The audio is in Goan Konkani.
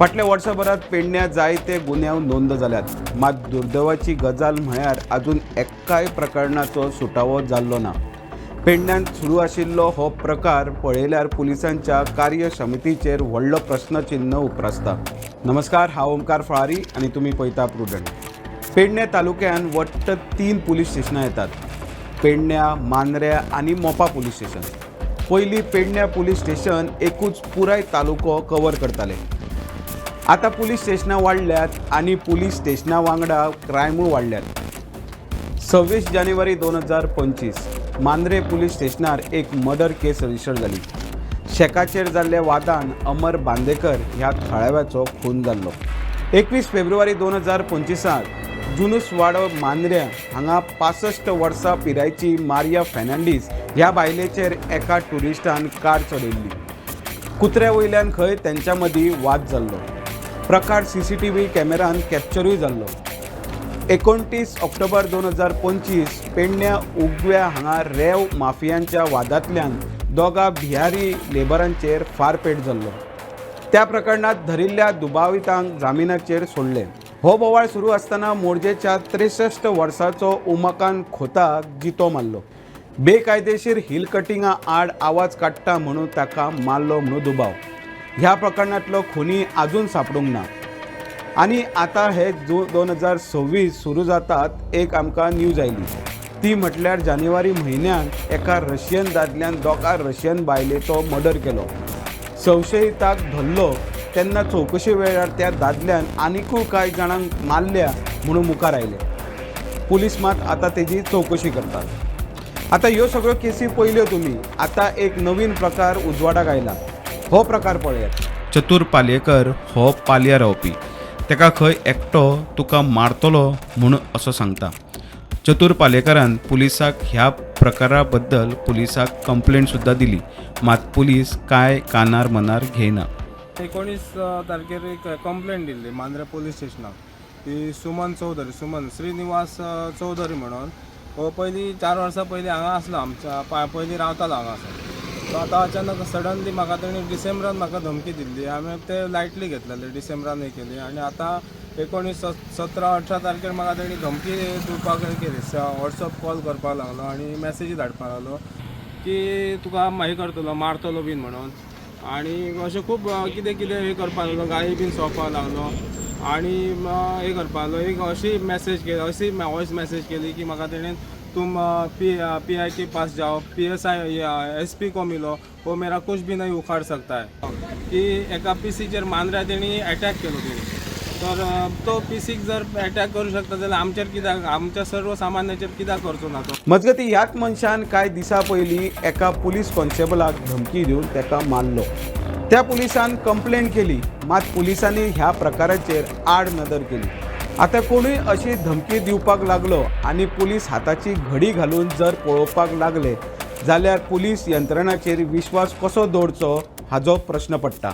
फाटल्या वर्सभरात पेडण्यां जायते गुन्यांव नोंद जाल्यात, मात दुर्दैवाची गजाल म्हळ्यार अजून एकाय प्रकरणाचो सुटावो जाल्लो ना. पेडण्यांत सुरू आशिल्लो हो प्रकार पळयल्यार पुलिसांच्या कार्यक्षमतेचेर व्हडलो प्रस्नचिन्न उप्रासता. नमस्कार, हांव ओमकार फळारी आनी तुमी पळयता प्रुडंट. पेडणे तालुक्यान वट्ट 3 पुलीस स्टेशनां येतात: पेडण्या, मांद्र्या आनी मोपा पुलीस स्टेशन. पयलीं पेडण्या पुलीस स्टेशन एकूच पुराय तालुको कवर करताले. आतां पुलीस स्टेशनां वाडल्यात आनी पुलीस स्टेशना वांगडा क्रायमूय वाडल्यात. 26 जानेवारी 2025 मांद्रे पुलीस स्टेशनार एक मर्डर केस रजिस्टर जाली. शेकाचेर जाल्ल्या वादान अमर बांदेकर ह्या थळाव्याचो खून जाल्लो. 21 फेब्रुवारी 2025 जुनूस वाडो मांद्र्या हांगा 65 वर्सां पिरायेची मारिया फेर्नांडीस ह्या बायलेचेर एका ट्युरिस्टान कार चडयल्ली. कुत्र्या वयल्यान खंय तेंच्या मदीं वाद जाल्लो. प्रकार सीसीटीव्ही कॅमेरान कॅप्चरूय जाल्लो. 29 ऑक्टोबर 2025 पेडण्या उगव्या हांगा रेंव माफियांच्या वादांतल्यान दोगा बिहारी लेबरांचेर फारपेट जाल्लो. त्या प्रकरणात धरिल्ल्या दुबावितांक जामिनाचेर सोडले. हो बोवाळ सुरू आसतना मोरजेच्या 63 वर्सांचो उमाकांत खोताक जितो मारलो. बेकायदेशीर हिल कटिंगा आड आवाज काडटा म्हणून ताका मारलो म्हणून दुबाव. ह्या प्रकरणांतलो खुनी अजून सापडूंक ना. आनी आतां हे जो 2026 सुरू जातात, एक आमकां न्यूज आयली, ती म्हटल्यार जानेवारी म्हयन्यात एका रशियन दादल्यान दोगा रशियन बायलेचो मर्डर केलो. संशयिताक धरलो तेन्ना चवकशे वेळार त्या दादल्यान आनिकूय कांय जाणांक मारल्या म्हणून मुखार आयले. पुलीस मात आतां तेजी चवकशी करतात. आतां ह्यो सगळ्यो केसी पळयल्यो तुमी. आतां एक नवीन प्रकार उजवाडाक आयला. हो प्रकार पळयात. चतूर पालयेकर हो पालया रावपी. ताका खंय एकटो तुका मारतलो म्हूण असो सांगता. चतूर पालयेकरान पुलिसाक ह्या प्रकारा बद्दल पुलिसाक कंप्लेंट सुद्दां दिली, मात पुलीस कांय कानार मनार घेयना. 19 तारखेर एक कंप्लेंट दिल्ली मांद्रे पोलीस स्टेशनाक की सुमन चौधरी, सुमन श्रीनिवास चौधरी म्हणून हो पयलीं 4 वर्सां पयलीं हांगा आसलो, आमच्या पयलीं रावतालो हांगासर. सो आतां अचानक सडनली म्हाका तेणी डिसेंबरान म्हाका धमकी दिल्ली. हांवें ते लायटली घेतलेले. डिसेंबरान हे केली आनी आतां 19, 17, 18 तारखेर म्हाका तेणी धमकी दिवपाक हे केली. वॉट्सअप कॉल करपाक लागलो आनी मॅसेजी धाडपाक लागलो की तुका हें करतलो, मारतलो बीन म्हणून आणि अशें खूब कितें कितें हे करपाक लागलो, गाळी बीन संवपाक लागलो आणि हे करपाक लागलो. एक अशी मॅसेज केली, अशी वॉयस मॅसेज केली की म्हाका तेणेन, तुम P P I K pass जाओ, पीएसआय, एसपी को मिलो, वो मेरा कुछ भी नहीं उखाड़ सकता है. की एका पीसीचेर मांद्र्या तेणी अटॅक केलो तेणी, तर तो पीसीक जर अटॅक करू शकता जाल्यार आमचेर कित्याक, आमच्या सर्वसामान्याचेर कित्याक करचो ना तो? मजगती, ह्याच मनशान कांय दिसां पयलीं एका पुलीस कॉन्स्टेबलाक धमकी दिवन ताका मारलो. त्या पुलिसान कंप्लेंट केली, मात पुलिसांनी ह्या प्रकाराचेर आड नदर केली. आतां कोणूय अशी धमकी दिवपाक लागलो आनी पुलीस हाताची घडी घालून जर पळोवपाक लागले जाल्यार पुलीस यंत्रणाचेर विश्वास कसो दवरचो हाजो प्रश्न पडटा.